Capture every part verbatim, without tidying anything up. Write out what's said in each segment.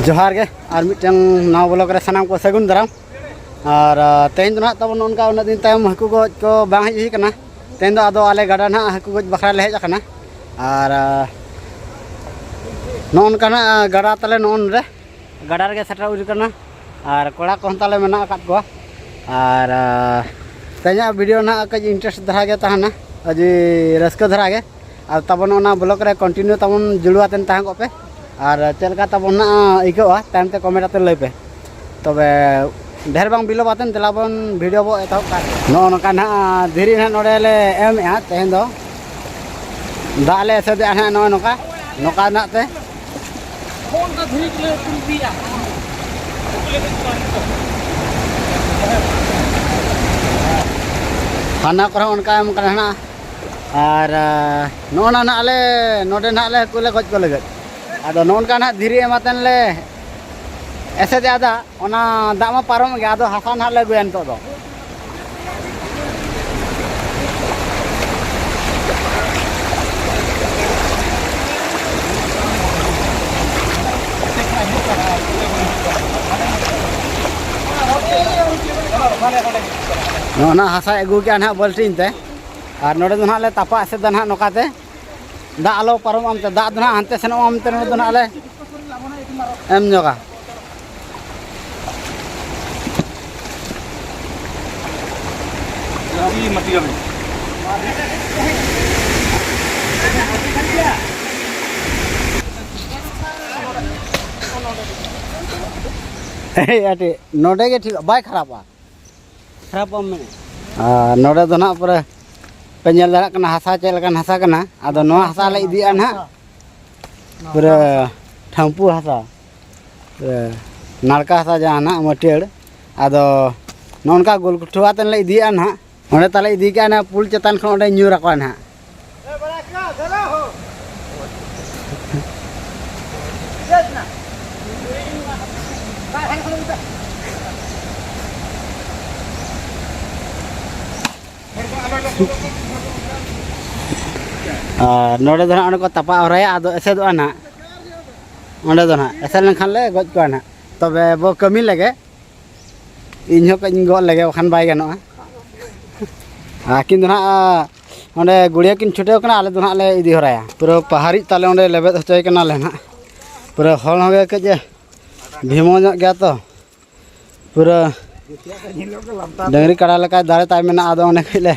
ᱡᱚᱦᱟᱨ ᱜᱮ, ᱟᱨ ᱢᱤᱫᱴᱟᱝ ᱱᱟᱣᱟ ᱵᱞᱚᱜ ᱨᱮ ᱥᱟᱱᱟᱢ ᱠᱚ ᱥᱟᱹᱜᱩᱱ ᱫᱟᱨᱟᱢ᱾ ᱟᱨ, ᱟ, ᱛᱮᱦᱮᱧ ᱫᱚ ᱱᱟᱦᱟᱜ ᱛᱟᱵᱚᱱ ᱱᱚᱜᱼᱚ ᱱᱚᱝᱠᱟ ᱩᱱᱟᱹᱜ ᱫᱤᱱ ᱛᱟᱭᱚᱢ ᱦᱟᱹᱠᱩ ᱜᱚᱡ ᱠᱚ ᱵᱟᱝ ᱦᱮᱡ ᱦᱩᱭ ᱠᱟᱱᱟ᱾ ᱛᱮᱦᱮᱧ ᱫᱚ ᱟᱫᱚ ᱟᱞᱮ ᱜᱟᱰᱟ ᱱᱟᱦᱟᱜ ᱦᱟᱹᱠᱩ ᱜᱚᱡ ᱵᱟᱠᱷᱨᱟ ᱞᱮ ᱦᱮᱡ ᱟᱠᱟᱱᱟ᱾ ᱟᱨ, ᱟ, ᱱᱚᱜᱼᱚ ᱱᱚᱝᱠᱟ ᱱᱟᱦᱟᱜ ᱜᱟᱰᱟ ᱛᱟᱞᱮ ᱱᱚᱜᱼᱚ ᱱᱚᱰᱮ᱾ ᱜᱟᱰᱟ ᱨᱮᱜᱮ ᱥᱮᱴᱮᱨ ᱦᱩᱭ ᱠᱟᱱᱟ᱾ ᱟᱨ ᱠᱚᱲᱟ ᱠᱚᱦᱚᱸ ᱛᱟᱞᱮ ᱢᱮᱱᱟᱜ ᱟᱠᱟᱫ ᱠᱚᱣᱟ᱾ ᱟᱨ, ᱟ, ᱛᱮᱦᱮᱧᱟᱜ ᱵᱷᱤᱰᱤᱭᱳ ᱱᱟᱦᱟᱜ ᱠᱟᱹᱡ ᱤᱱᱴᱟᱨᱮᱥᱴ ᱫᱷᱟᱨᱟ ᱜᱮ ᱛᱟᱦᱮᱱᱟ, ᱟᱹᱰᱤ ᱨᱟᱹᱥᱠᱟᱹ ᱫᱷᱟᱨᱟ ᱜᱮ᱾ ᱟᱨ ᱛᱟᱵᱚᱱ ᱚᱱᱟ ᱵᱞᱚᱜ ᱨᱮ ᱠᱚᱱᱴᱤᱱᱤᱭᱩ ᱛᱟᱵᱚᱱ ᱡᱩᱲᱩᱣ ᱟᱛᱮᱱ ᱛᱟᱦᱮᱸ ᱠᱚᱜ ᱯᱮ᱾ ᱟᱨ ᱪᱮᱫ ᱞᱮᱠᱟ ᱛᱟᱵᱚᱱ ᱱᱟᱜ ᱟᱹᱭᱠᱟᱹᱜᱼᱟ, ᱛᱟᱭᱚᱢ ᱛᱮ ᱠᱚᱢᱮᱱᱴ ᱟᱛᱮ ᱞᱟᱹᱭ ᱯᱮ᱾ ᱛᱚᱵᱮ ᱰᱷᱮᱨ ᱵᱟᱝ ᱵᱤᱞᱚᱢ ᱟᱛᱮᱱ ᱫᱮᱞᱟ ᱵᱚᱱ ᱵᱷᱤᱰᱤᱭᱳ ᱵᱚ ᱮᱛᱚᱦᱚᱵ ᱠᱟᱜ᱾ ᱱᱚᱜᱼᱚ ᱱᱚᱝᱠᱟ ᱱᱟᱦᱟᱜ ᱫᱷᱤᱨᱤ ᱱᱟᱦᱟᱜ ᱱᱚᱰᱮ ᱞᱮ ᱮᱢᱮᱜᱼᱟ ᱛᱮᱦᱮᱧ ᱫᱚ᱾ ᱫᱟᱜ ᱞᱮ ᱮᱥᱮᱫᱮᱜᱼᱟ ᱱᱟᱦᱟᱜ ᱱᱚᱜᱼᱚ ᱱᱚᱝᱠᱟ, ᱱᱚᱝᱠᱟ ᱱᱟᱦᱟᱜ ᱛᱮ᱾ ᱦᱟᱱᱟ ᱠᱚᱨᱮ ᱦᱚᱸ ᱚᱱᱠᱟ ᱮᱢ ᱠᱟᱱᱟ ᱱᱟᱦᱟᱜ᱾ ᱟᱨ, ᱟ, ᱱᱚᱜᱼᱚ ᱱᱟ ᱱᱟᱦᱟᱜ ᱟᱞᱮ ᱱᱚᱰᱮ ᱱᱟᱦᱟᱜ ᱞᱮ ᱦᱟᱹᱠᱩ ᱞᱮ ᱜᱚᱡ ᱠᱚ ᱞᱟᱹᱜᱤᱫ᱾ ᱟᱫᱚ ᱱᱚᱜᱼᱚ ᱱᱚᱝᱠᱟ ᱱᱟᱦᱟᱜ ᱫᱷᱤᱨᱤ ᱮᱢ ᱟᱛᱮᱱ ᱞᱮ ᱮᱥᱮᱫᱮᱜᱼᱟ ᱫᱟᱜ, ᱚᱱᱟ ᱫᱟᱜ ᱢᱟ ᱯᱟᱨᱚᱢᱚᱜ ᱜᱮ, ᱟᱫᱚ ᱦᱟᱥᱟ ᱱᱟᱦᱟᱜ ᱞᱮ ᱟᱹᱜᱩᱭᱟ ᱱᱤᱛᱚᱜ ᱫᱚ᱾ ᱱᱚᱜᱼᱚ ᱱᱟ ᱦᱟᱥᱟᱭ ᱟᱹᱜᱩ ᱠᱮᱜᱼᱟ ᱱᱟᱦᱟᱜ ᱵᱟᱹᱞᱴᱤᱱ ᱛᱮ, ᱟᱨ ᱱᱚᱰᱮ ᱫᱚ ᱱᱟᱦᱟᱜ ᱞᱮ ᱛᱟᱯᱟ ᱮᱥᱮᱫᱟ ᱱᱟᱦᱟᱜ ᱱᱚᱝᱠᱟ ᱛᱮ᱾ ᱫᱟᱜ ᱟᱞᱚ ᱯᱟᱨᱚᱢᱚᱜ ᱢᱮᱱᱛᱮ, ᱫᱟᱜ ᱫᱚ ᱱᱟᱦᱟᱜ ᱦᱟᱱᱛᱮ ᱥᱮᱱᱚᱜ ᱢᱟ ᱢᱮᱱᱛᱮ ᱱᱚᱰᱮ ᱫᱚ ᱱᱟᱦᱟᱜ ᱞᱮ ᱮᱢ ᱧᱚᱜᱟ᱾ ᱮᱭ ᱟᱹᱴᱤ, ᱱᱚᱰᱮ ᱜᱮ ᱴᱷᱤᱠ, ᱵᱟᱭ ᱠᱷᱟᱨᱟᱯᱟ᱾ ᱠᱷᱟᱨᱟᱯ ᱵᱟᱢ ᱢᱮᱱᱮᱫ᱾ ᱟᱨ ᱱᱚᱰᱮ ᱫᱚ ᱱᱟᱦᱟᱜ ᱯᱩᱨᱟᱹ ᱯᱮ ᱧᱮᱞ ᱫᱟᱲᱮᱭᱟᱜ ᱠᱟᱱᱟ ᱦᱟᱥᱟ ᱪᱮᱫ ᱞᱮᱠᱟᱱ ᱦᱟᱥᱟ ᱠᱟᱱᱟ᱾ ᱟᱫᱚ ᱱᱚᱣᱟ ᱦᱟᱥᱟ ᱞᱮ ᱤᱫᱤᱭᱟ ᱱᱟᱦᱟᱜ ᱯᱩᱨᱟᱹ ᱴᱷᱟᱢᱯᱩ ᱦᱟᱥᱟ, ᱯᱩᱨᱟᱹ ᱱᱟᱲᱠᱟ ᱦᱟᱥᱟ ᱡᱟᱦᱟᱸ ᱱᱟᱦᱟᱜ ᱢᱟᱹᱴᱭᱟᱹᱲ᱾ ᱟᱫᱚ ᱱᱚᱜᱼᱚ ᱱᱚᱝᱠᱟ ᱜᱳᱞ ᱜᱩᱴᱷᱟᱹ ᱟᱛᱮᱫ ᱞᱮ ᱤᱫᱤᱭᱟ ᱱᱟᱦᱟᱜ᱾ ᱚᱸᱰᱮ ᱛᱟᱞᱮ ᱤᱫᱤ ᱠᱟᱜᱼᱟ ᱱᱟᱦᱟᱜ ᱯᱩᱞ ᱪᱮᱛᱟᱱ ᱠᱷᱚᱱ ᱚᱸᱰᱮ ᱧᱩᱨ ᱟᱠᱚᱣᱟ ᱱᱟᱦᱟᱜ᱾ ᱟᱨ ᱱᱚᱰᱮ ᱫᱚ ᱱᱟᱦᱟᱜ ᱚᱸᱰᱮ ᱠᱚ ᱛᱟᱯᱟ ᱦᱚᱨᱟᱭᱟ, ᱟᱫᱚ ᱮᱥᱮᱫᱚᱜᱼᱟ ᱱᱟᱦᱟᱜ᱾ ᱚᱸᱰᱮ ᱫᱚ ᱱᱟᱦᱟᱜ ᱮᱥᱮᱫ ᱞᱮᱱᱠᱷᱟᱱ ᱞᱮ ᱜᱚᱡ ᱠᱚᱣᱟ ᱱᱟᱦᱟᱜ᱾ ᱛᱚᱵᱮ ᱵᱚ ᱠᱟᱹᱢᱤ ᱞᱮᱜᱮ, ᱤᱧ ᱦᱚᱸ ᱠᱟᱹᱡ ᱤᱧ ᱜᱚᱜ ᱞᱮᱜᱮ, ᱵᱟᱠᱷᱟᱱ ᱵᱟᱭ ᱜᱟᱱᱚᱜᱼᱟ᱾ ᱟᱹᱠᱤᱱ ᱫᱚ ᱱᱟᱦᱟᱜ ᱚᱸᱰᱮ ᱜᱩᱲᱤᱭᱟᱹ ᱠᱤᱱ ᱪᱷᱩᱴᱟᱹᱣ ᱠᱟᱱᱟ, ᱟᱞᱮ ᱫᱚ ᱱᱟᱦᱟᱜ ᱞᱮ ᱤᱫᱤ ᱦᱚᱨᱟᱭᱟ᱾ ᱯᱩᱨᱟᱹ ᱯᱟᱦᱟᱨᱤᱡ ᱛᱟᱞᱮ ᱚᱸᱰᱮ ᱞᱮᱵᱮᱫ ᱦᱚᱪᱚᱭ ᱠᱟᱱᱟᱞᱮ ᱱᱟᱦᱟᱜ᱾ ᱯᱩᱨᱟᱹ ᱦᱚᱲ ᱦᱚᱸ ᱜᱮ ᱠᱟᱹᱡ ᱮ ᱵᱷᱤᱢᱚ ᱧᱚᱜ ᱜᱮᱭᱟ ᱛᱚ, ᱯᱩᱨᱟᱹ ᱰᱟᱹᱝᱨᱤ ᱠᱟᱲᱟ ᱞᱮᱠᱟ ᱫᱟᱲᱮ ᱛᱟᱭ ᱢᱮᱱᱟᱜᱼᱟ᱾ ᱟᱫᱚ ᱚᱸᱰᱮ ᱠᱷᱚᱡ ᱞᱮ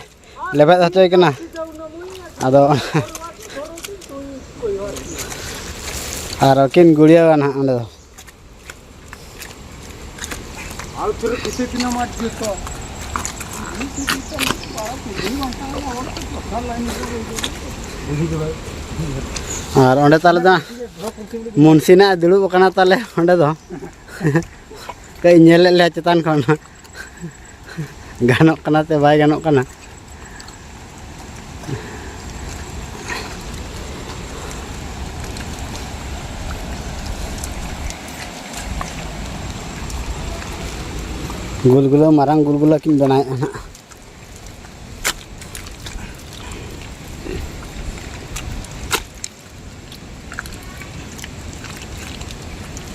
ᱞᱮᱵᱮᱫ ᱦᱚᱪᱚᱭ ᱠᱟᱱᱟ᱾ ᱟᱫᱚ ᱟᱨ ᱟᱹᱠᱤᱱ ᱜᱩᱲᱤᱭᱟᱹᱣᱟ ᱱᱟᱦᱟᱜ ᱚᱸᱰᱮ ᱫᱚ᱾ ᱟᱨ ᱚᱸᱰᱮ ᱛᱟᱞᱮ ᱫᱚ ᱢᱩᱱᱥᱤ ᱱᱟᱜ ᱮ ᱫᱩᱲᱩᱵ ᱟᱠᱟᱱᱟ ᱛᱟᱞᱮ ᱚᱸᱰᱮ ᱫᱚ᱾ ᱠᱟᱹᱡ ᱧᱮᱞᱮᱫ ᱞᱮᱭᱟ ᱪᱮᱛᱟᱱ ᱠᱷᱚᱱ, ᱜᱟᱱᱚᱜ ᱠᱟᱱᱟ ᱥᱮ ᱵᱟᱭ ᱜᱟᱱᱚᱜ ᱠᱟᱱᱟ᱾ ᱜᱩᱞᱜᱩᱞᱟᱹ, ᱢᱟᱨᱟᱝ ᱜᱩᱞᱜᱩᱞᱟᱹ ᱠᱤᱱ ᱵᱮᱱᱟᱣᱮᱫᱼᱟ ᱱᱟᱦᱟᱜ᱾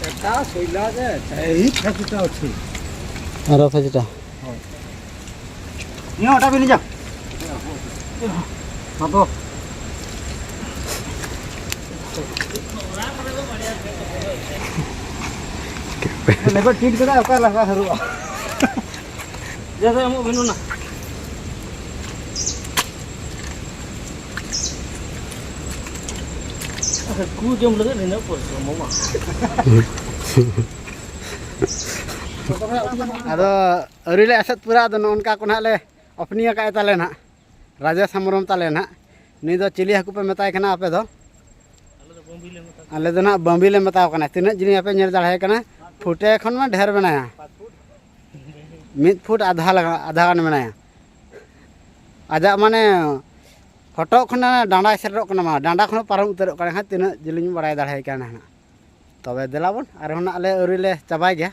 ଏଟା ଶୋଇଲା ଯେ, ଏହି ଫେସିଟା ଅଛି। ଆର ଫେସିଟା। ନିଅ, ଅଟା ବି ନେଇଯାଅ। ହବ। ᱞᱮᱵᱮᱫ ᱴᱷᱤᱠ ᱠᱮᱫᱟ, ᱚᱠᱟ ᱞᱟᱜᱟ ᱦᱟᱹᱨᱩᱵᱼᱟ? ᱡᱟᱫᱟ ᱮᱢᱚᱜ ᱵᱤᱱ ᱚᱱᱟ᱾ ᱦᱟᱹᱠᱩ ᱡᱚᱢ ᱞᱟᱹᱜᱤᱫ ᱱᱤᱱᱟᱹᱜ ᱯᱚᱨᱤᱥᱨᱚᱢᱚᱜᱼᱟ᱾ ᱟᱫᱚ ᱟᱹᱣᱨᱤ ᱞᱮ ᱮᱥᱮᱫ ᱯᱩᱨᱟᱹᱜᱼᱟ, ᱟᱫᱚ ᱱᱚᱜᱼᱚ ᱱᱚᱝᱠᱟ ᱠᱚ ᱱᱟᱦᱟᱜ ᱞᱮ opening ᱟᱠᱟᱫ ᱛᱟᱞᱮ ᱱᱟᱦᱟᱜ᱾ ᱨᱟᱡᱮᱥ ᱦᱮᱢᱵᱨᱚᱢ ᱛᱟᱞᱮ ᱱᱟᱦᱟᱜ᱾ ᱱᱩᱭ ᱫᱚ ᱪᱤᱞᱤ ᱦᱟᱹᱠᱩ ᱯᱮ ᱢᱮᱛᱟᱭ ᱠᱟᱱᱟ ᱟᱯᱮ ᱫᱚ? ᱟᱞᱮ ᱫᱚ ᱱᱟᱦᱟᱜ ᱵᱟᱹᱢᱵᱤ ᱞᱮ ᱢᱮᱛᱟᱣ ᱠᱟᱱᱟ᱾ ᱛᱤᱱᱟᱹᱜ ᱡᱤᱞᱤᱧ ᱟᱯᱮ ᱧᱮᱞ ᱫᱟᱲᱮᱭᱟᱭ ᱠᱟᱱᱟ? ᱯᱷᱩᱴᱮ ᱠᱷᱚᱱ ᱢᱟ ᱰᱷᱮᱨ ᱢᱮᱱᱟᱭᱟ, ᱢᱤᱫ ᱯᱷᱩᱴ ᱟᱫᱷᱟ ᱞᱟᱜᱟ-, ᱟᱫᱷᱟ ᱜᱟᱱ ᱢᱮᱱᱟᱭᱟ᱾ ᱟᱡᱟᱜ ᱢᱟᱱᱮ ᱦᱚᱴᱚᱜ ᱠᱷᱚᱱᱟᱜ ᱰᱟᱸᱰᱟᱭ ᱥᱮᱴᱮᱨᱚᱜ ᱠᱟᱱᱟ, ᱢᱟ ᱰᱟᱸᱰᱟ ᱠᱷᱚᱱ ᱯᱟᱨᱚᱢ ᱩᱛᱟᱹᱨᱚᱜ ᱠᱟᱱᱟ᱾ ᱮᱱᱠᱷᱟᱱ ᱛᱤᱱᱟᱹᱜ ᱡᱤᱞᱤᱧ ᱵᱟᱲᱟᱭ ᱫᱟᱲᱮᱭᱟᱭ ᱠᱟᱱᱟ ᱱᱟᱦᱟᱜ᱾ ᱛᱚᱵᱮ ᱫᱮᱞᱟ ᱵᱚᱱ, ᱟᱨᱦᱚᱸ ᱱᱟᱜ ᱞᱮ ᱟᱹᱣᱨᱤ ᱞᱮ ᱪᱟᱵᱟᱭ ᱜᱮᱭᱟ᱾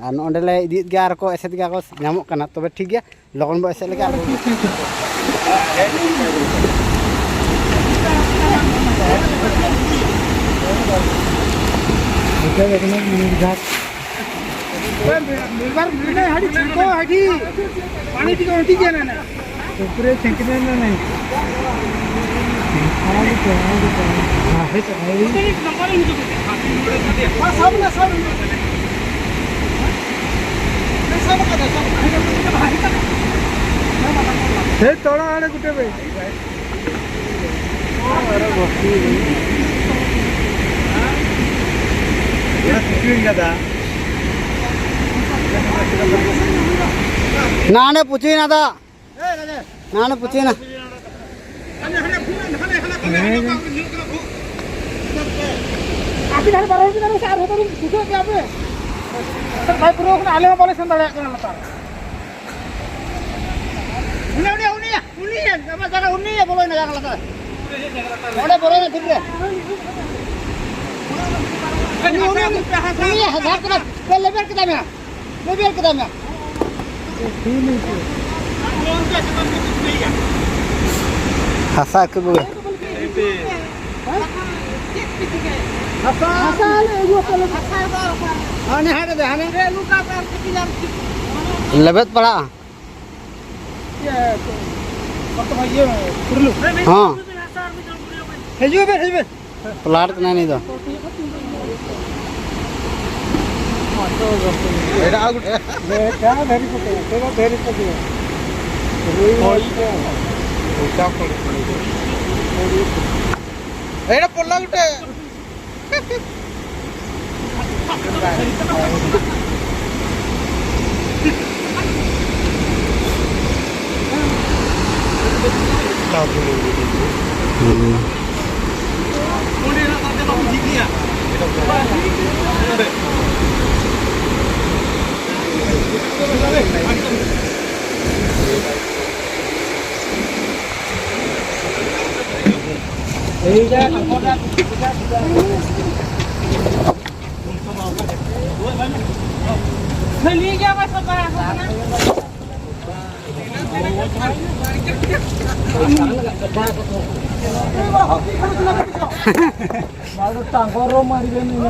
ᱟᱨ ᱱᱚᱸᱰᱮ ᱞᱮ ᱤᱫᱤᱭᱮᱫ ᱜᱮᱭᱟ, ᱟᱨ ᱠᱚ ᱮᱥᱮᱫ ᱜᱮᱭᱟ ᱠᱚ, ᱧᱟᱢᱚᱜ ᱠᱟᱱᱟ᱾ ᱛᱚᱵᱮ ᱴᱷᱤᱠ ᱜᱮᱭᱟ, ᱞᱚᱜᱚᱱ ᱵᱚ ᱮᱥᱮᱫ ᱞᱮᱜᱮ ᱟᱨ ᱵᱚ निर्भर निर्णय हटी छिड़को हटी। पानी टिके उठी गया ना। ऊपरे फेंकने में नहीं। आगे तो, आगे तो। हाँ, है तो, है ही। बस, सब ना, सब। सब का दे, सब। हे, तोड़ा आड़े गुटे बे। ᱱᱟᱱᱮ ᱯᱩᱪᱤᱱᱟ ᱫᱟ᱾ ᱱᱟᱱᱮ ᱯᱩᱪᱤᱱᱟ᱾ ᱟᱹᱵᱤᱱ ᱦᱟᱱᱮ ᱵᱟᱨᱦᱮ ᱵᱤᱱ ᱟᱨᱚ ᱥᱮ ᱟᱨᱦᱚᱸ ᱵᱟᱨᱦᱮ ᱵᱤᱱ ᱵᱩᱡᱷᱟᱹᱣ ᱠᱮᱜᱼᱟ ᱯᱮ? ᱵᱟᱭ ᱯᱩᱨᱟᱹᱣ ᱠᱟᱱᱟ, ᱟᱞᱮ ᱦᱚᱸ ᱵᱟᱞᱮ ᱥᱮᱱ ᱫᱟᱲᱮᱭᱟᱜ ᱠᱟᱱᱟ ᱞᱟᱛᱟᱨ᱾ ᱩᱱᱤ, ᱩᱱᱤ, ᱩᱱᱤ, ᱩᱱᱤ, ᱟᱢᱟᱜ ᱡᱟᱭᱜᱟ, ᱩᱱᱤ ᱵᱚᱞᱚᱭᱮᱱᱟ ᱡᱟᱭᱜᱟ ᱞᱟᱛᱟᱨ᱾ ᱚᱸᱰᱮ ᱵᱚᱞᱚᱭᱮᱱᱟ ᱵᱷᱤᱛ ᱨᱮ᱾ ᱩᱱᱤ, ᱩᱱᱤ, ᱩᱱᱤ ᱦᱟᱥᱟ ᱠᱮᱫᱟ, ᱞᱮᱵᱮᱫ ᱠᱮᱫᱟ ᱢᱮ᱾ ᱞᱮᱵᱮᱫ ᱠᱮᱫᱟ ᱢᱮ᱾ ᱦᱟᱥᱟ ᱠᱚ ᱵᱚᱞᱮ᱾ ᱦᱟᱥᱟ ᱞᱮ ᱟᱹᱜᱩ ᱟᱯᱮ ᱞᱮ᱾ ᱦᱟᱱᱮ ᱦᱟᱴ ᱨᱮ, ᱦᱟᱱᱮ᱾ ᱞᱮᱵᱮᱫ ᱯᱟᱲᱟᱜᱼᱟ᱾ ᱤᱭᱟᱹ, ᱤᱭᱟᱹ, ᱯᱩᱨᱞᱩ᱾ ᱦᱚᱸ᱾ ᱦᱤᱡᱩᱜ ᱵᱮᱱ, ᱦᱤᱡᱩᱜ ᱵᱮᱱ᱾ ᱯᱞᱟᱴ ᱠᱟᱱᱟ ᱱᱤᱭᱟᱹ ᱫᱚ᱾ ᱮᱴᱟᱜ ᱟᱜᱩ ᱴᱷᱮᱱ᱾ ᱮᱴᱟᱜ ᱫᱷᱟᱹᱨᱤ ᱠᱚᱛᱮ, ᱮᱴᱟᱜ ᱫᱷᱟᱹᱨᱤ ᱠᱚᱛᱮ᱾ ᱦᱳᱭ᱾ ᱯᱚᱭᱥᱟ ᱠᱚ᱾ ᱮᱴᱟᱜ ᱯᱚᱞᱟ ᱜᱚᱴᱮ᱾ ᱵᱟᱝ ᱫᱚ ᱴᱟᱝᱜᱚᱨ ᱨᱚ ᱢᱟᱨᱤ ᱵᱮᱱ ᱤᱧ᱾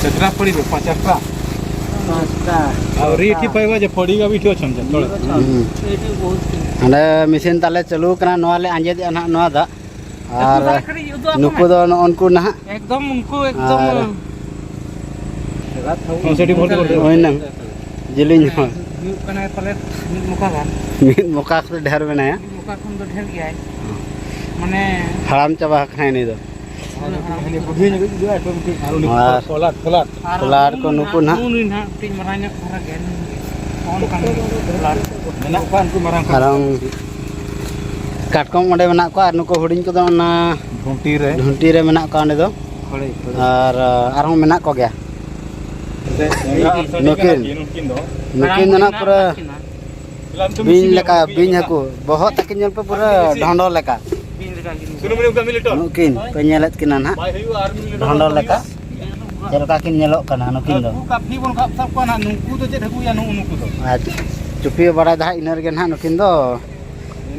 ᱪᱟᱪᱨᱟ ᱯᱟᱹᱲᱤ ᱵᱮᱯᱟᱨ, ᱪᱟᱪᱨᱟ᱾ ᱯᱟᱸᱪᱴᱟ᱾ ᱟᱨ ᱨᱤ ᱴᱷᱤᱠ ᱯᱟᱭᱵᱟ ᱡᱮ ᱯᱟᱹᱲᱤ ᱜᱟ ᱵᱤᱴᱷᱤ ᱚᱪᱷᱚᱱ ᱡᱮ ᱛᱚᱲᱮ᱾ ᱦᱩᱸ᱾ ᱦᱟᱸᱰᱮ ᱢᱮᱥᱤᱱ ᱛᱟᱞᱮ ᱪᱟᱹᱞᱩ ᱠᱟᱱᱟ, ᱱᱚᱣᱟ ᱞᱮ ᱟᱸᱡᱮᱫᱮᱜᱼᱟ ᱱᱟᱦᱟᱜ ᱱᱚᱣᱟ ᱫᱟᱜ᱾ ᱟᱨ ᱩᱫᱩᱜ ᱟᱠᱚ ᱢᱮ᱾ ᱱᱩᱠᱩ ᱫᱚ ᱱᱚᱜᱼᱚ ᱱᱩᱠᱩ ᱱᱟᱦᱟᱜ᱾ ᱮᱠᱫᱚᱢ ᱩᱱᱠᱩ ᱮᱠᱫᱚᱢ᱾ ᱟᱨ ᱦᱚᱸ, ᱥᱮᱴᱤ ᱵᱚᱞ ᱠᱚ᱾ ᱦᱳᱭ ᱱᱟᱝ᱾ ᱡᱮᱞᱮᱧ ᱦᱚᱲ᱾ ᱦᱩᱭᱩᱜ ᱠᱟᱱᱟᱭ ᱯᱟᱞᱮᱫ ᱢᱤᱫ ᱢᱚᱠᱟ ᱜᱟᱱ᱾ ᱢᱤᱫ ᱢᱚᱠᱟ ᱠᱷᱚᱱ ᱰᱷᱮᱨ ᱢᱮᱱᱟᱭᱟ᱾ ᱢᱤᱫ ᱢᱚᱠᱟ ᱠᱷᱚᱱ ᱫᱚ ᱰᱷᱮᱨ ᱜᱮᱭᱟᱭ᱾ ᱢᱟᱱᱮ ᱦᱟᱲᱟᱢ ᱪᱟᱵᱟ ᱟᱠᱟᱱᱟᱭ ᱱᱩᱭ ᱫᱚ᱾ ᱦᱟᱲᱟᱢ ᱪᱟᱵᱟ ᱟᱠᱟᱱᱟᱭ᱾ ᱟᱨ ᱩᱱᱤ ᱟᱨ ᱯᱚᱞᱟᱴ, ᱯᱚᱞᱟᱴ᱾ ᱟᱨ ᱯᱚᱞᱟᱴ ᱠᱚ ᱩᱱᱤ ᱱᱩᱠᱩ ᱱᱟᱦᱟᱜ, ᱱᱟᱦᱟᱜ᱾ ᱩᱱᱤ ᱱᱟᱦᱟᱜ ᱠᱟᱹᱴᱤᱡ ᱢᱟᱨᱟᱝ ᱧᱚᱜ ᱫᱷᱟᱨᱟ ᱜᱮᱭᱟ᱾ ᱱᱚᱜᱼᱚ ᱱᱚᱝᱠᱟᱱ ᱯᱚᱞᱟᱴ᱾ ᱢᱮᱱᱟᱜ ᱠᱚᱣᱟ ᱩᱱᱠᱩ ᱢᱟᱨᱟᱝ ᱠᱚ᱾ ᱟᱨ ᱠᱟᱴᱠᱚᱢ ᱚᱸᱰᱮ ᱢᱮᱱᱟᱜ ᱠᱚᱣᱟ ᱟᱨ ᱱᱩᱠᱩ ᱦᱩᱰᱤᱧ ᱠᱚᱫᱚ ᱚᱱᱟ ᱰᱷᱩᱱᱴᱤ ᱨᱮ᱾ ᱰᱷᱩᱱᱴᱤ ᱨᱮ ᱢᱮᱱᱟᱜ ᱠᱚᱣᱟ ᱚᱸᱰᱮ ᱫᱚ᱾ ᱠᱷᱚᱲᱮ, ᱠᱷᱚᱲᱮ᱾ ᱟᱨ, ᱟᱨᱦᱚᱸ ᱢᱮᱱᱟᱜ ᱠᱚᱜᱮᱭᱟ᱾ ᱮᱱᱛᱮ ᱮᱸᱜᱟ ᱟᱨ ᱥᱟᱹᱰᱤ ᱱᱩᱠᱤᱱ, ᱠᱟᱱᱟ ᱠᱤᱱ ᱩᱱᱠᱤᱱ ᱫᱚ᱾ ᱱᱩᱠᱤᱱ ᱫᱚ ᱱᱟᱜ ᱯᱩᱨᱟᱹ ᱵᱤᱧ ᱞᱮᱠᱟ, ᱵᱤᱧ ᱦᱟᱹᱠᱩ᱾ ᱵᱚᱦᱚᱜ ᱛᱟᱹᱠᱤᱱ ᱧᱮᱞ ᱯᱮ ᱯᱩᱨᱟᱹ ᱰᱷᱚᱸᱰᱚᱨ ᱞᱮᱠᱟ᱾ ᱵᱤᱧ ᱞᱮᱠᱟ ᱠᱤᱱ ᱧᱮᱞᱚᱜᱼᱟ᱾ ᱱᱩᱠᱤᱱ ᱯᱮ ᱧᱮᱞᱮᱫ ᱠᱤᱱᱟ ᱱᱟᱜ᱾ ᱰᱷᱚᱸᱰᱚᱨ ᱞᱮᱠᱟ᱾ ᱪᱮᱫ ᱞᱮᱠᱟ ᱠᱤᱱ ᱧᱮᱞᱚᱜ ᱠᱟᱱᱟ ᱱᱩᱠᱤᱱ ᱫᱚ? ᱦᱟᱹᱠᱩ ᱠᱟᱹᱯᱤ ᱵᱚᱱ ᱥᱟᱵ ᱠᱚᱣᱟ ᱱᱟᱜ, ᱱᱩᱠᱩ ᱫᱚ ᱪᱮᱫ ᱦᱟᱹᱠᱩᱭᱟ ᱱᱩᱜᱼᱩ ᱱᱩᱠᱩ ᱫᱚ? ᱟᱨ ᱪᱩᱯᱤ ᱵᱟᱲᱟᱭ ᱫᱟ ᱦᱟᱸᱜ, ᱤᱱᱟᱹ ᱨᱮᱜᱮ ᱱᱟᱦᱟᱜ ᱱᱩᱠᱤᱱ ᱫᱚ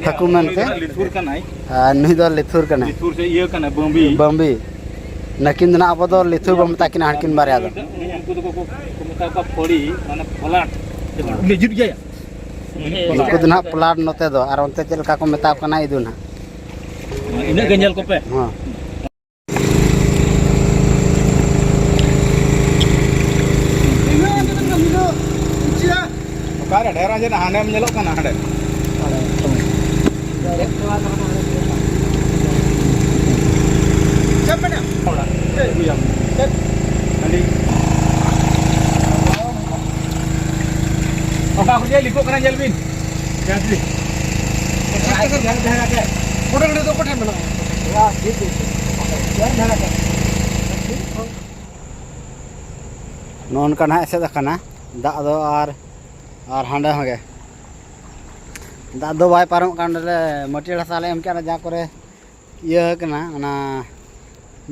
ᱦᱟᱹᱠᱩ ᱢᱮᱱᱛᱮ᱾ ᱞᱤᱛᱷᱩᱨ ᱠᱟᱱᱟᱭ᱾ ᱟᱨ ᱱᱩᱭ ᱫᱚ ᱞᱤᱛᱷᱩᱨ ᱠᱟᱱᱟᱭ᱾ ᱞᱤᱛᱷᱩᱨ ᱥᱮ ᱤᱭᱟᱹ ᱠᱟᱱᱟᱭ, ᱵᱟᱹᱢᱵᱤ᱾ ᱵᱟᱹᱢᱵᱤ᱾ ᱱᱩᱠᱤᱱ ᱫᱚ ᱱᱟᱦᱟᱜ ᱟᱵᱚ ᱫᱚ ᱞᱤᱛᱷᱩᱨ ᱵᱚᱱ ᱢᱮᱛᱟ ᱠᱤᱱᱟ ᱦᱟᱹᱱᱠᱤᱱ ᱵᱟᱨᱭᱟ ᱫᱚ᱾ ᱩᱱᱠᱩ ᱫᱚᱠᱚ ᱠᱚ ᱢᱮᱛᱟ ᱠᱚᱣᱟ ᱯᱷᱚᱲᱤ, ᱢᱟᱱᱮ ᱯᱷᱚᱞᱟᱴ᱾ ᱞᱮᱡᱩᱨ ᱜᱮᱭᱟ᱾ ᱱᱩᱠᱩ ᱫᱚ ᱱᱟᱦᱟᱜ ᱯᱞᱟᱴ ᱱᱚᱛᱮ ᱫᱚ, ᱟᱨ ᱚᱱᱛᱮ ᱪᱮᱫ ᱞᱮᱠᱟ ᱠᱚ ᱢᱮᱛᱟ ᱠᱚ ᱠᱟᱱᱟ ᱤᱫᱩ ᱱᱟᱦᱟᱜ᱾ ᱤᱱᱟᱹᱜ ᱜᱮ ᱧᱮᱞ ᱠᱚᱯᱮ᱾ ᱦᱮᱸ᱾ ᱚᱠᱟᱨᱮ ᱰᱷᱮᱨ ᱟᱸᱡᱮᱫ ᱦᱟᱸᱰᱮᱢ ᱧᱮᱞᱚᱜ ᱠᱟᱱᱟ ᱦᱟᱸᱰᱮ᱾ ᱪᱮᱫ ᱢᱮᱱᱟ? ᱚᱲᱟᱜ᱾ ᱪᱮᱫ ᱟᱹᱜᱩᱭᱟᱢ? ᱪᱮᱫ? ᱦᱟᱺᱰᱤ᱾ ᱚᱠᱟ ᱠᱷᱚᱱ ᱡᱮ ᱞᱤᱠᱚᱜ ᱠᱟᱱᱟ ᱧᱮᱞ ᱵᱤᱱ᱾ ᱡᱟᱦᱟᱸ ᱛᱤᱥ᱾ ᱚᱠᱟ ᱴᱷᱮᱱ ᱢᱮᱱᱟᱜᱼᱟ? ᱡᱟᱦᱟᱸ ᱛᱤᱥ᱾ ᱱᱚᱜᱼᱚ ᱱᱚᱝᱠᱟ ᱱᱟᱦᱟᱜ ᱮᱥᱮᱫ ᱟᱠᱟᱱᱟ ᱫᱟᱜ ᱫᱚ᱾ ᱟᱨ, ᱟᱨ ᱦᱟᱸᱰᱮ ᱦᱚᱸ ᱜᱮ ᱫᱟᱜ ᱫᱚ ᱵᱟᱭ ᱯᱟᱨᱚᱢᱚᱜ ᱠᱟᱱ ᱨᱮ, ᱢᱟᱹᱴᱭᱟᱹᱲ ᱦᱟᱥᱟ ᱞᱮ ᱮᱢ ᱠᱮᱫᱼᱟ, ᱡᱟᱦᱟᱸ ᱠᱚᱨᱮ ᱤᱭᱟᱹ ᱠᱟᱱᱟ, ᱚᱱᱟ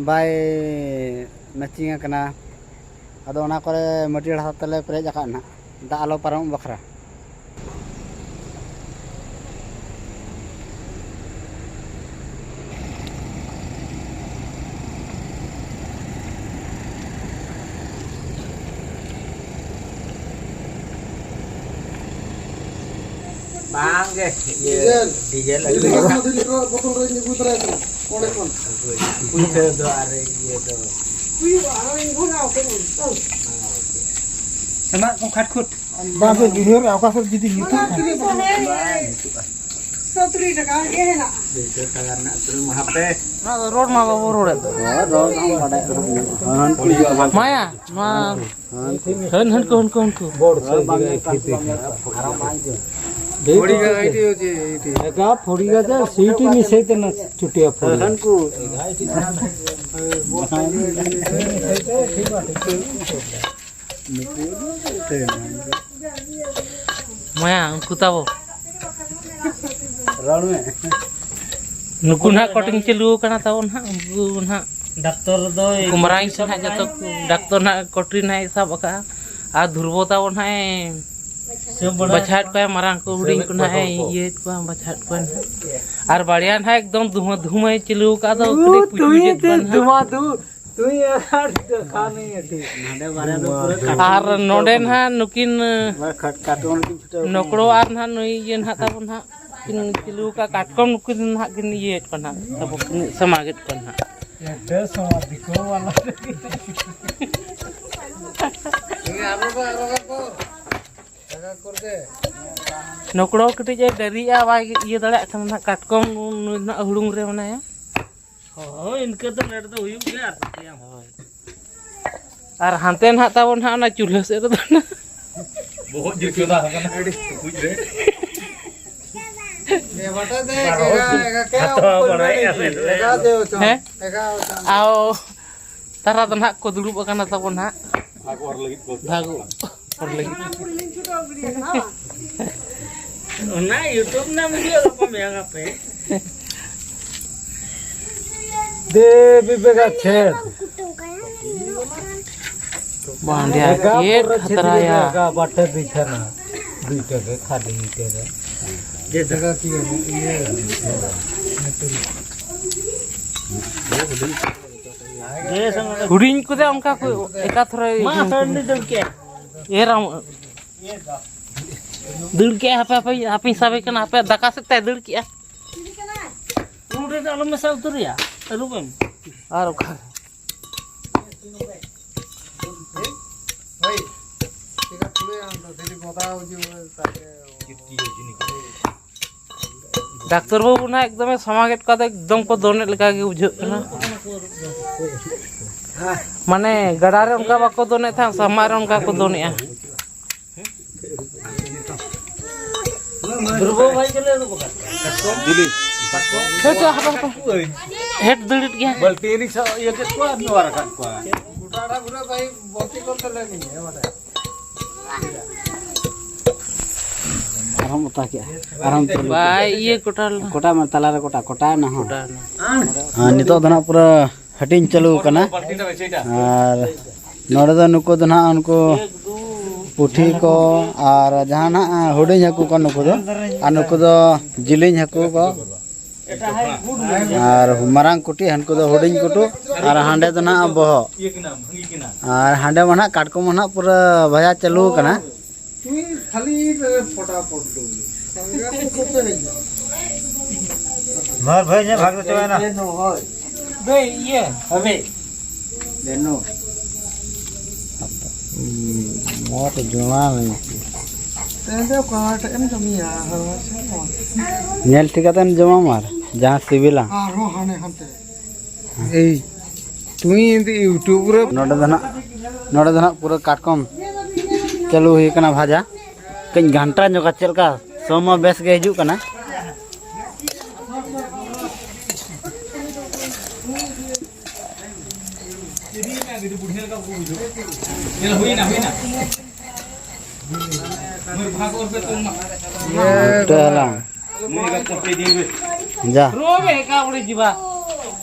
ᱵᱟᱭ ᱢᱮᱪᱤᱝ ᱟᱠᱟᱱᱟ᱾ ᱟᱫᱚ ᱚᱱᱟ ᱠᱚᱨᱮ ᱢᱟᱹᱴᱭᱟᱹᱲ ᱦᱟᱥᱟ ᱛᱮᱞᱮ ᱯᱮᱨᱮᱡ ᱟᱠᱟᱫ ᱱᱟᱦᱟᱜ, ᱫᱟᱜ ᱟᱞᱚ ᱯᱟᱨᱚᱢᱚᱜ ᱵᱟᱠᱷᱨᱟ᱾ ᱵᱟᱝ ᱜᱮ, ᱤᱭᱟᱹ, ᱰᱤᱡᱮᱞ᱾ ᱰᱤᱡᱮᱞ ᱟᱹᱜᱩᱭ ᱢᱮ᱾ ᱵᱚᱛᱚᱞ ᱨᱮᱧ ᱟᱹᱜᱩ ᱛᱚᱨᱟᱭ ᱠᱟᱱᱟ, ᱚᱸᱰᱮ ᱠᱷᱚᱱ᱾ ᱯᱩᱭᱥᱟᱹ ᱫᱚ ᱟᱨ ᱤᱭᱟᱹ ᱫᱚ᱾ ᱦᱩᱭᱩᱜᱼᱟ, ᱟᱨᱚᱧ ᱵᱷᱚᱨᱟᱣ ᱠᱮᱫ ᱜᱮ᱾ ᱮᱢᱟᱜ ᱠᱚ ᱠᱷᱟᱴ ᱠᱷᱩᱴ᱾ ᱵᱟᱝ ᱥᱮ ᱡᱩᱭᱦᱟᱹᱨ ᱚᱠᱟ ᱥᱮᱫ ᱡᱩᱫᱤ ᱧᱩᱛᱩᱢ ᱚᱱᱟ ᱠᱷᱟᱱ᱾ ᱯᱩᱭᱥᱟᱹ ᱦᱮᱸ, ᱥᱚᱛᱨᱤ ᱴᱟᱠᱟ ᱜᱮ ᱦᱮᱱᱟᱜᱼᱟ᱾ ᱯᱩᱭᱥᱟᱹ ᱴᱟᱠᱟ ᱨᱮᱱᱟᱜ ᱛᱩᱞᱟᱹᱣ ᱢᱟ ᱦᱟᱯᱮ᱾ ᱚᱱᱟ ᱫᱚ ᱨᱚᱲ ᱢᱟ ᱵᱟᱵᱚ ᱨᱚᱲᱮᱫ ᱫᱚ᱾ ᱦᱳᱭ, ᱨᱚᱲ ᱢᱟ ᱵᱟᱰᱟᱭ ᱠᱟᱱᱟ᱾ ᱦᱟᱹᱱ ᱠᱩ ᱦᱩᱭᱩᱜᱼᱟ, ᱵᱟᱝ ᱢᱟᱭᱟ, ᱱᱚᱣᱟ ᱦᱟᱹᱱ ᱠᱩ᱾ ᱦᱟᱹᱱ, ᱦᱟᱹᱱ ᱠᱚ, ᱦᱟᱹᱱ ᱠᱚ, ᱦᱟᱹᱱ ᱠᱚ᱾ ᱵᱚᱲ ᱥᱟᱹᱭ ᱜᱮ ᱯᱷᱤᱴ ᱜᱮ᱾ ᱯᱷᱚᱲᱤᱜᱟ ᱮᱴᱤ ᱦᱚᱪᱮ ᱮᱴᱤ᱾ ᱮᱠᱟ ᱯᱷᱚᱲᱤᱜᱟ ᱫᱚ ᱥᱤᱴᱤ ᱢᱤᱥᱮ ᱛᱮ ᱱᱟ ᱪᱩᱴᱤᱭᱟ ᱯᱷᱚᱲᱤ᱾ ᱦᱟᱹᱱ ᱠᱩ᱾ ᱢᱟᱭᱟ, ᱩᱱᱠᱩ ᱛᱟᱵᱚ᱾ ᱨᱚᱲ ᱢᱮ᱾ ᱱᱩᱠᱩ ᱱᱟᱦᱟᱜ ᱠᱚᱴᱤᱝ ᱪᱟᱹᱞᱩ ᱟᱠᱟᱱᱟ ᱛᱟᱵᱚ ᱱᱟᱦᱟᱜ, ᱩᱱᱠᱩ ᱱᱟᱦᱟᱜ᱾ ᱰᱟᱠᱛᱚᱨ ᱫᱚ ᱩᱱᱠᱩ ᱢᱟᱨᱟᱝ ᱤᱧ ᱥᱮ ᱱᱟᱦᱟᱜ ᱡᱚᱛᱚ ᱰᱟᱠᱛᱚᱨ ᱱᱟᱦᱟᱜ ᱠᱚᱴᱤᱝ ᱱᱟᱦᱟᱜ ᱮ ᱥᱟᱵ ᱟᱠᱟᱜᱼᱟ᱾ ᱟᱨ ᱫᱷᱩᱨᱵᱚ ᱛᱟᱵᱚ ᱱᱟᱦᱟᱜ ᱮ ᱥᱮᱵ ᱵᱟᱲᱟᱭ᱾ ᱵᱟᱪᱷᱟᱣᱮᱫ ᱠᱚᱣᱟ, ᱢᱟᱨᱟᱝ ᱠᱚ ᱦᱩᱰᱤᱧ ᱠᱚ ᱱᱟᱦᱟᱜ ᱮ ᱤᱭᱟᱹᱭᱮᱫ ᱠᱚᱣᱟ, ᱵᱟᱪᱷᱟᱣᱮᱫ ᱠᱚᱣᱟ ᱱᱟᱦᱟᱜ᱾ ᱟᱨ ᱵᱟᱲᱭᱟ ᱱᱟᱦᱟᱜ ᱮᱠᱫᱚᱢ ᱫᱷᱩᱢᱟᱹ ᱫᱷᱩᱢᱟᱹᱭ ᱪᱟᱹᱞᱩ ᱟᱠᱟᱫ ᱫᱚ, ᱠᱟᱹᱴᱤᱡ ᱯᱩᱪᱩᱡᱮᱫ ᱠᱚᱣᱟ ᱱᱟᱦᱟᱜ᱾ ᱫᱷᱩᱢᱟ ᱫᱷᱩ, ᱛᱩᱭ ᱟᱨ ᱠᱷᱟᱱ ᱟᱹᱰᱤ᱾ ᱱᱚᱰᱮ ᱵᱟᱨᱭᱟ ᱫᱚ ᱯᱩᱨᱟᱹ ᱠᱟᱴᱟ ᱟᱨ ᱠᱚ ᱱᱚᱰᱮ ᱠᱟᱱᱟ᱾ ᱱᱟᱦᱟᱜ ᱱᱩᱠᱤᱱ, ᱵᱟᱨ ᱠᱷᱟᱴ-, ᱠᱟᱴᱠᱚᱢ ᱨᱮᱠᱤᱱ ᱪᱷᱩᱴᱟᱹᱣ ᱠᱟᱱᱟ᱾ ᱱᱚᱠᱲᱚ ᱟᱨ ᱱᱟᱦᱟᱜ ᱱᱩᱭ ᱤᱭᱟᱹ ᱱᱟᱦᱟᱜ ᱛᱟᱵᱚᱱ ᱱᱟᱦᱟᱜ ᱠᱤᱱ ᱪᱤᱞᱩ ᱟᱠᱟᱫ ᱠᱟᱴᱠᱚᱢ, ᱱᱩᱠᱤᱱ ᱱᱟᱦᱟᱜ ᱠᱤᱱ ᱤᱭᱟᱹᱭᱮᱫ ᱠᱚᱣᱟ ᱱᱟᱦᱟᱜ, ᱛᱟᱵᱚ ᱠᱤᱱ ᱥᱟᱢᱟᱜᱮᱫ ᱠᱚᱣᱟ ᱱᱟᱦᱟᱜ᱾ ᱮᱰᱮ ᱥᱟᱢᱟ ᱫᱤᱠᱩ ᱵᱟᱞᱟ᱾ ᱱᱚᱠᱲᱚ ᱠᱟᱹᱴᱤᱡ ᱮ ᱰᱮᱨᱤᱜᱼᱟ, ᱵᱟᱭ ᱤᱭᱟᱹ ᱫᱟᱲᱮᱭᱟᱜ ᱠᱟᱱᱟ ᱱᱟᱦᱟᱜ ᱠᱟᱴᱠᱚᱢ, ᱱᱩᱭ ᱱᱟᱦᱟᱜ ᱦᱩᱲᱩᱝ ᱨᱮ ᱢᱮᱱᱟᱭᱟ᱾ ᱦᱳᱭ, ᱤᱱᱠᱟᱹ ᱫᱚ ᱞᱮᱴ ᱫᱚ ᱦᱩᱭᱩᱜ ᱜᱮᱭᱟ ᱟᱨ ᱪᱤᱠᱟᱹᱭᱟᱢ᱾ ᱦᱳᱭ᱾ ᱟᱨ ᱦᱟᱱᱛᱮ ᱱᱟᱦᱟᱜ ᱛᱟᱵᱚᱱ ᱱᱟᱦᱟᱜ ᱚᱱᱟ ᱪᱩᱞᱦᱟᱹ ᱥᱮᱫ ᱨᱮᱫᱚ ᱱᱟᱦᱟᱜ ᱵᱚᱦᱚᱜ ᱡᱩᱛ ᱪᱚᱸᱫᱟ ᱟᱠᱟᱱᱟ᱾ ᱴᱩᱠᱩᱡ ᱨᱮ᱾ ᱦᱟᱛᱟᱣ ᱵᱟᱲᱟᱭᱮᱫᱼᱟ ᱞᱮ᱾ ᱦᱮᱸ? ᱟᱣ᱾ ᱫᱟᱨᱟ ᱫᱚ ᱱᱟᱦᱟᱜ ᱠᱚ ᱫᱩᱲᱩᱵ ᱟᱠᱟᱱᱟ ᱛᱟᱵᱚᱱ ᱱᱟᱦᱟᱜ᱾ ᱵᱷᱟᱜᱽ ᱚᱨ ᱞᱟᱹᱜᱤᱫ ᱠᱚ᱾ ᱵᱷᱟᱜᱽ ᱚᱨ ᱞᱟᱹᱜᱤᱫ᱾ ᱚᱱᱟ YouTube ᱨᱮᱱᱟᱜ video ᱜᱟᱯᱟ ᱢᱮᱭᱟᱝ ᱟᱯᱮ᱾ ᱫᱮᱵᱤ ᱵᱮᱜᱟ ᱪᱷᱮᱫ᱾ ᱵᱟᱸᱫᱮᱭᱟ ᱪᱮᱫ ᱠᱷᱟᱛᱨᱟᱭᱟ᱾ ᱵᱟᱴᱮ ᱵᱤᱪᱷᱟᱱᱟ᱾ ᱫᱩᱭᱴᱟ ᱜᱮ ᱠᱷᱟᱹᱞᱤ ᱤᱴᱟᱹ ᱨᱮ᱾ ᱡᱮ ᱥᱟᱜᱟ ᱠᱤ ᱤᱭᱟᱹ᱾ ᱦᱩᱰᱤᱧ ᱠᱚᱫᱚ ᱚᱱᱠᱟ ᱠᱚ ᱮᱠᱟᱛᱷᱨᱮ ᱢᱟ ᱥᱟᱹᱨᱤ ᱫᱟᱹᱲ ᱠᱮᱫ᱾ ᱮᱨᱟᱢ ᱫᱟᱹᱲ ᱠᱮᱫ, ᱦᱟᱯᱮ, ᱦᱟᱯᱮ, ᱦᱟᱯᱮᱧ ᱥᱟᱵᱮ ᱠᱟᱱᱟ, ᱦᱟᱯᱮ, ᱫᱟᱠᱟ ᱥᱮᱫ ᱛᱟᱭ ᱫᱟᱹᱲ ᱠᱮᱫᱼᱟ᱾ ᱩᱱ ᱨᱮᱫᱚ ᱟᱞᱚᱢ ᱢᱮᱥᱟ ᱩᱛᱟᱹᱨᱮᱭᱟ, ᱟᱹᱨᱩᱵ ᱮᱢ᱾ ᱟᱨ ᱚᱠᱟ ᱰᱟᱠᱛᱟᱨ ᱵᱟᱹᱵᱩ ᱱᱟᱦᱟᱜ ᱮᱠᱫᱚᱢᱮ ᱥᱟᱢᱟᱜᱮᱫ ᱠᱚᱣᱟ, ᱮᱠᱫᱚᱢ ᱠᱚ ᱫᱚᱱᱮᱫ ᱞᱮᱠᱟ ᱜᱮ ᱵᱩᱡᱷᱟᱹᱜ ᱠᱟᱱᱟ᱾ ᱢᱟᱱᱮ ᱜᱟᱰᱟ ᱨᱮ ᱚᱱᱠᱟ ᱵᱟᱠᱚ ᱫᱚᱱᱮᱫ ᱛᱟᱦᱮᱸᱫ, ᱥᱟᱢᱟᱜ ᱨᱮ ᱚᱱᱠᱟ ᱠᱚ ᱫᱚᱱᱮᱜᱼᱟ᱾ ᱫᱩᱨᱵᱚ ᱵᱷᱟᱭ ᱪᱚᱞᱮ ᱟᱹᱨᱩᱵ ᱟᱠᱟᱫ ᱠᱚᱣᱟ᱾ ᱦᱮᱴ ᱫᱟᱹᱲᱮᱫ ᱜᱮᱭᱟ᱾ ᱵᱟᱹᱞᱴᱤ ᱨᱤᱧ ᱥᱟᱵ ᱤᱭᱟᱹ ᱠᱮᱫ ᱠᱚᱣᱟ, ᱟᱨ ᱱᱚᱣᱟ ᱨᱟᱠᱟᱵ ᱠᱚᱣᱟ᱾ ᱟᱨᱦᱚᱸᱢ ᱚᱛᱟ ᱠᱮᱜᱼᱟ, ᱟᱨᱦᱚᱸᱢ ᱪᱟᱹᱞᱩ ᱠᱮᱜᱼᱟ᱾ ᱵᱟᱭ ᱤᱭᱟᱹ ᱠᱚᱴᱟ ᱞᱮᱱᱟ᱾ ᱠᱚᱴᱟ ᱢᱮ, ᱛᱟᱞᱟᱨᱮ ᱠᱚᱴᱟ, ᱠᱚᱴᱟ ᱮᱱᱟ ᱦᱚᱸ᱾ ᱠᱚᱴᱟ ᱮᱱᱟ᱾ ᱟᱨ ᱱᱤᱛᱚᱜ ᱫᱚ ᱱᱟᱜ ᱯᱩᱨᱟᱹ ᱦᱟᱹᱴᱤᱧ ᱪᱟᱹᱞᱩ ᱟᱠᱟᱱᱟ᱾ ᱟᱨ ᱱᱚᱰᱮ ᱫᱚ ᱱᱩᱠᱩ ᱫᱚ ᱱᱟᱜ ᱩᱱᱠᱩ ᱯᱩᱴᱷᱤ ᱠᱚ ᱟᱨ ᱡᱟᱦᱟᱸ ᱱᱟᱜ ᱦᱩᱰᱤᱧ ᱦᱟᱹᱠᱩ ᱠᱚ ᱱᱩᱠᱩ ᱫᱚ, ᱟᱨ ᱱᱩᱠᱩ ᱫᱚ ᱡᱤᱞᱤᱧ ᱦᱟᱹᱠᱩ ᱠᱚ᱾ ᱟᱨ ᱢᱟᱨᱟᱝ ᱠᱩᱴᱤ, ᱦᱟᱱᱠᱩ ᱫᱚ ᱦᱩᱰᱤᱧ ᱠᱩᱴᱩ, ᱟᱨ ᱦᱟᱸᱰᱮ ᱫᱚ ᱱᱟᱜ ᱵᱚᱦᱚᱜ᱾ ᱟᱨ ᱦᱟᱸᱰᱮ ᱢᱟ ᱱᱟᱜ ᱠᱟᱴᱠᱚᱢ ᱢᱟ ᱱᱟᱜ ᱯᱩᱨᱟᱹ ᱵᱷᱟᱡᱟ ᱪᱟᱹᱞᱩ ᱟᱠᱟᱱᱟ᱾ ᱛᱩᱭ ᱠᱷᱟᱹᱞᱤ ᱨᱮ ᱯᱚᱴᱟ ᱯᱚᱴ ᱫᱩ᱾ ᱢᱟᱨ ᱵᱷᱟᱹᱭ ᱧᱮᱞ ᱵᱷᱟᱜᱽ ᱫᱚ ᱪᱟᱵᱟᱭᱮᱱᱟ᱾ ᱵᱮ, ᱤᱭᱟᱹ, ᱦᱟᱵᱮ᱾ ᱵᱮᱱᱩ᱾ ᱢᱚᱴ ᱡᱚᱢᱟ ᱢᱮ᱾ ᱛᱮᱦᱮᱧ ᱫᱚ ᱚᱠᱟᱴᱟᱜ ᱮᱢ ᱡᱚᱢᱮᱭᱟ? ᱦᱚᱲ ᱥᱮ ᱦᱚᱲ? ᱧᱮᱞ ᱴᱷᱤᱠ ᱠᱟᱛᱮᱢ ᱡᱚᱢᱟ ᱢᱟᱨ, ᱡᱟᱦᱟᱸ ᱥᱤᱵᱤᱞᱟ᱾ ᱟᱨᱦᱚᱸ ᱦᱟᱱᱮ ᱦᱟᱱᱛᱮ᱾ ᱮᱭ, ᱛᱩᱭ ᱤᱧ ᱫᱚ YouTube ᱨᱮ᱾ ᱱᱚᱰᱮ ᱫᱚ ᱱᱟᱜ, ᱱᱚᱰᱮ ᱫᱚ ᱱᱟᱜ ᱯᱩᱨᱟᱹ ᱠᱟᱴᱠᱚᱢ ᱪᱟᱹᱞᱩ ᱦᱩᱭ ᱠᱟᱱᱟ ᱵᱷᱟᱡᱟ᱾ ᱠᱟᱹᱡ ᱜᱷᱟᱱᱴᱟ ᱧᱚᱜᱟ, ᱪᱮᱫ ᱞᱮᱠᱟ ᱥᱚ ᱢᱟ ᱵᱮᱥ ᱜᱮ ᱦᱤᱡᱩᱜ ᱠᱟᱱᱟ᱾ ᱦᱩᱭᱱᱟ, ᱦᱩᱭᱱᱟ᱾ ᱢᱩᱨᱜᱷᱟ ᱠᱚ ᱯᱮ ᱛᱩᱢ ᱢᱟ᱾ ᱴᱮᱞᱟᱝ᱾ ᱡᱟ᱾ ᱨᱚᱵᱮ ᱮᱠᱟ ᱵᱚᱲᱮ ᱡᱤᱵᱟ᱾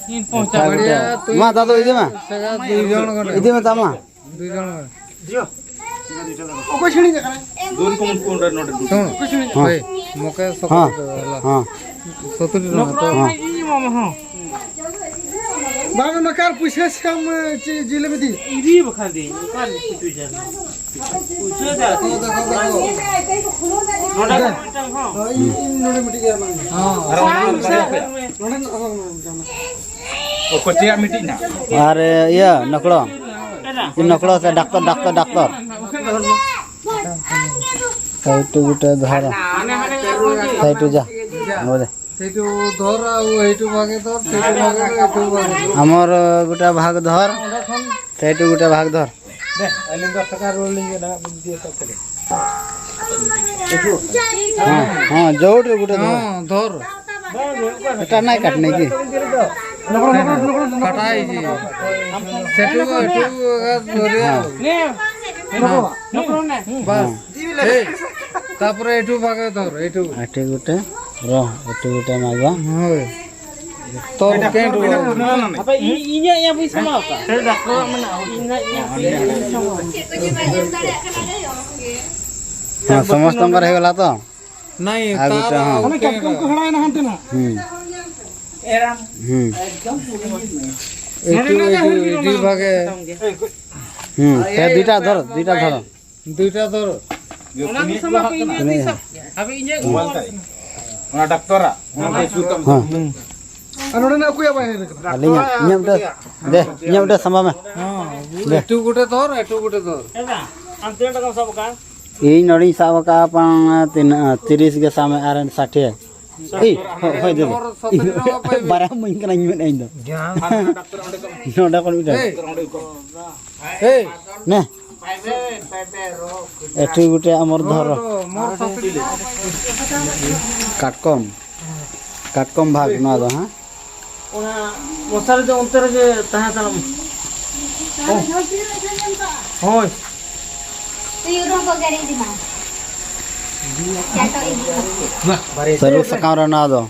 ᱤᱧ ᱯᱚᱦᱪᱟ ᱵᱟᱲᱤᱭᱟ᱾ ᱢᱟ ᱫᱟᱫᱩ ᱤᱫᱤ ᱢᱮ᱾ ᱥᱮᱜᱟ ᱫᱩᱭ ᱡᱚᱱ ᱜᱚᱱᱮ᱾ ᱤᱫᱤ ᱢᱮ ᱛᱟᱢᱟ᱾ ᱫᱩᱭ ᱡᱚᱱ ᱜᱚᱱᱮ᱾ ᱚᱠᱚᱭ ᱥᱮᱬᱤᱧ ᱟᱠᱟᱱᱟ? ᱫᱩᱱ ᱠᱚ ᱢᱩᱱ ᱠᱚ ᱚᱸᱰᱮ ᱱᱚᱰᱮ ᱫᱩᱱ᱾ ᱥᱩᱱ᱾ ᱦᱮᱸ᱾ ᱦᱳᱭ, ᱢᱚᱠᱮ ᱦᱮᱸ᱾ ᱥᱚᱠᱚᱛ ᱦᱮᱸ᱾ ᱥᱚᱛᱩᱨᱤ ᱴᱟᱠᱟ ᱛᱚ᱾ ᱦᱮᱸ᱾ ᱵᱟᱝ, ᱱᱚᱠᱟᱨ ᱯᱩᱭᱥᱟᱹ ᱥᱟᱢ ᱪᱮ ᱡᱤᱞᱮ ᱵᱤᱫᱤ᱾ ᱤᱫᱤ ᱵᱟᱠᱷᱟᱱ ᱫᱤᱧ, ᱚᱠᱟ ᱨᱮ ᱪᱷᱩᱴᱩ ᱡᱟᱱᱟ? ᱯᱩᱭᱥᱟᱹ ᱫᱟ᱾ ᱱᱚᱰᱮ ᱫᱮ᱾ ᱢᱤᱫᱴᱟᱝ ᱦᱚᱸ᱾ ᱦᱳᱭ, ᱤᱧ, ᱤᱧ ᱱᱚᱰᱮ ᱢᱤᱫᱴᱤᱡ ᱜᱮ ᱵᱟᱝ᱾ ᱦᱚᱸ᱾ ᱟᱨ ᱚᱱᱟ ᱯᱩᱭᱥᱟᱹ ᱱᱚᱰᱮ ᱫᱚ ᱦᱚᱸ, ᱦᱚᱸ᱾ ᱚ, ᱠᱚᱪᱮᱭᱟᱜ ᱢᱤᱫᱴᱤᱡ ᱱᱟ᱾ ᱟᱨ ᱤᱭᱟᱹ, ᱱᱚᱠᱲᱚ᱾ ᱱᱚᱠᱲᱚ ᱥᱮ ᱰᱟᱠᱛᱚᱨ, ᱰᱟᱠᱛᱚᱨ, ᱰᱟᱠᱛᱚᱨ᱾ ᱥᱟᱭᱤᱴ ᱜᱩᱴᱟ ᱫᱷᱟᱨᱟ᱾ ᱥᱟᱭᱤᱴ ᱡᱟ᱾ ᱱᱚᱰᱮ᱾ ᱥᱮᱴᱩ ᱫᱷᱚᱨ, ᱟᱨ ᱮᱴᱩ ᱵᱷᱟᱜᱮ ᱫᱷᱚᱨ, ᱥᱮᱴᱩ ᱵᱷᱟᱜᱮ ᱫᱷᱚᱨ, ᱮᱴᱩ ᱵᱷᱟᱜᱮ ᱫᱷᱚᱨ᱾ ᱟᱢᱟᱨ ᱜᱩᱴᱟ ᱵᱷᱟᱜ ᱫᱷᱚᱨ, ᱥᱮᱴᱩ ᱜᱩᱴᱟ ᱵᱷᱟᱜ ᱫᱷᱚᱨ᱾ ᱫᱮ, ᱟᱹᱞᱤᱧ ᱫᱚᱥ ᱴᱟᱠᱟ ᱨᱩᱣᱟᱹᱲ ᱞᱤᱧ ᱵᱮᱱᱟᱣᱟ, ᱵᱤᱱ ᱤᱫᱤᱭᱟ ᱛᱚ ᱠᱷᱟᱹᱞᱤ᱾ ᱦᱮᱸ, ᱦᱮᱸ, ᱡᱳᱨ ᱨᱮ ᱜᱩᱴᱟ ᱫᱷᱚᱨ᱾ ᱦᱮᱸ, ᱫᱷᱚᱨ᱾ ᱮᱴᱟ ᱱᱟᱭ ᱠᱟᱴᱱᱮ ᱠᱤ? ᱠᱟᱴᱟᱭ ᱡᱤ᱾ ᱥᱮᱴᱩ, ᱮᱴᱩ, ᱫᱷᱚᱨ᱾ ᱦᱮᱸ᱾ ᱵᱟᱥ᱾ ᱮᱭ, ᱛᱟᱯᱚᱨᱮ ᱮᱴᱩ ᱵᱷᱟᱜᱮ ᱫᱷᱚᱨ, ᱮᱴᱩ᱾ ᱟᱴᱷᱮ ᱜᱩᱴᱟ, ᱨᱚ, ᱟᱴᱷᱮ ᱜᱩᱴᱟ ᱢᱟᱜᱟ᱾ ᱦᱳᱭ᱾ ᱛᱚ, ᱠᱮᱱᱴ ᱨᱚ᱾ ᱟᱯᱮ ᱤᱧ, ᱤᱧᱟᱹᱜ ᱤᱭᱟᱹ ᱵᱟᱹᱧ ᱥᱟᱢᱟᱣ ᱠᱟᱜ᱾ ᱤᱧᱟᱹᱜ ᱤᱭᱟᱹ ᱵᱟᱹᱧ ᱥᱟᱢᱟᱣ ᱠᱟᱜ᱾ ᱦᱮᱸ, ᱥᱚᱢᱚᱥᱛᱚ ᱚᱱᱠᱟ ᱨᱮ ᱦᱩᱭᱩᱜ ᱜᱮᱞᱟ ᱛᱚ? ᱱᱟᱭ, ᱟᱨ ᱛᱟᱨ ᱜᱩᱴᱟ ᱦᱚᱸ᱾ ᱟᱨ ᱚᱱᱮ ᱠᱟᱴᱠᱚᱢ ᱠᱚ ᱦᱮᱲᱟᱭᱮᱱᱟ ᱦᱟᱱᱛᱮ ᱱᱟ᱾ ᱦᱩᱸ᱾ ᱦᱩᱸ᱾ ᱮᱴᱩ, ᱮᱴᱩ, ᱮᱴᱩ ᱵᱷᱟᱜᱮ᱾ ᱦᱩᱸ, ᱥᱮ ᱫᱩᱤᱴᱟ ᱫᱷᱚᱨᱚ, ᱫᱩᱤᱴᱟ ᱫᱷᱚᱨᱚ᱾ ᱫᱩᱤᱴᱟ ᱫᱷᱚᱨᱚ᱾ ᱚᱱᱟ ᱫᱚ ᱥᱟᱢᱟ ᱠᱚ ᱤᱧ ᱫᱚ ᱛᱤᱥ ᱟᱯᱮ ᱤᱧᱟᱹᱜ ᱚᱱᱟ ᱰᱟᱠᱛᱚᱨᱟᱜ, ᱚᱱᱟ ᱠᱚ ᱥᱩᱨ ᱠᱟᱜ ᱢᱮ᱾ ᱦᱮᱸ᱾ ᱟᱨ ᱱᱚᱰᱮᱱᱟᱜ ᱚᱠᱚᱭᱟᱜ ᱵᱟᱭ ᱦᱮᱡ ᱠᱟᱱᱟ? ᱟᱹᱞᱤᱧᱟᱜ, ᱤᱧᱟᱹᱜ ᱢᱤᱫᱴᱮᱱ, ᱫᱮ, ᱤᱧᱟᱹᱜ ᱢᱤᱫᱴᱮᱱ ᱥᱟᱢᱵᱟ ᱢᱮ᱾ ᱦᱮᱸ, ᱫᱮ᱾ ᱮᱴᱩ ᱜᱚᱴᱮ ᱫᱷᱚᱨ, ᱮᱴᱩ ᱜᱚᱴᱮ ᱫᱷᱚᱨ᱾ ᱮ ᱵᱟ, ᱟᱢ ᱛᱤᱱᱟᱹᱜ ᱴᱟᱠᱟᱢ ᱥᱟᱵ ᱟᱠᱟᱫᱼᱟ? ᱤᱧ ᱱᱚᱰᱮᱧ ᱥᱟᱵ ᱟᱠᱟᱫᱼᱟ, ᱯᱟᱝ, ᱛᱤᱱᱟᱹᱜ, ᱛᱤᱨᱤᱥ ᱜᱮ ᱥᱟᱵ ᱢᱮ, ᱟᱨ ᱥᱟᱴᱷᱮ᱾ ᱮᱭ, ᱦᱳᱭ, ᱦᱳᱭ, ᱫᱮ, ᱫᱮ᱾ ᱵᱟᱨᱭᱟ ᱤᱢᱟᱹᱧ ᱠᱟᱱᱟ ᱤᱧ ᱢᱮᱫ ᱤᱧ ᱫᱚ᱾ ᱱᱚᱰᱮ ᱠᱷᱚᱱ ᱢᱤᱫᱴᱟᱝ᱾ ᱮᱭ᱾ ᱮᱭ᱾ ᱱᱮ᱾ ᱮᱴᱩ ᱜᱩᱴᱮ ᱟᱢᱚᱨ ᱫᱷᱚᱨᱚ᱾ ᱠᱟᱴᱠᱚᱢ᱾ ᱠᱟᱴᱠᱚᱢ ᱵᱷᱟᱜᱽ ᱱᱚᱣᱟ ᱫᱚ, ᱦᱮᱸ? ᱚᱱᱟ ᱢᱚᱥᱟᱨᱤ ᱫᱚ ᱚᱱᱛᱮ ᱨᱮᱜᱮ ᱛᱟᱦᱮᱸ ᱦᱟᱛᱟᱲᱚᱜ ᱢᱮ᱾ ᱦᱳᱭ᱾ ᱥᱟᱹᱨᱩ ᱥᱟᱠᱟᱢ ᱨᱮ ᱱᱚᱣᱟ ᱫᱚ᱾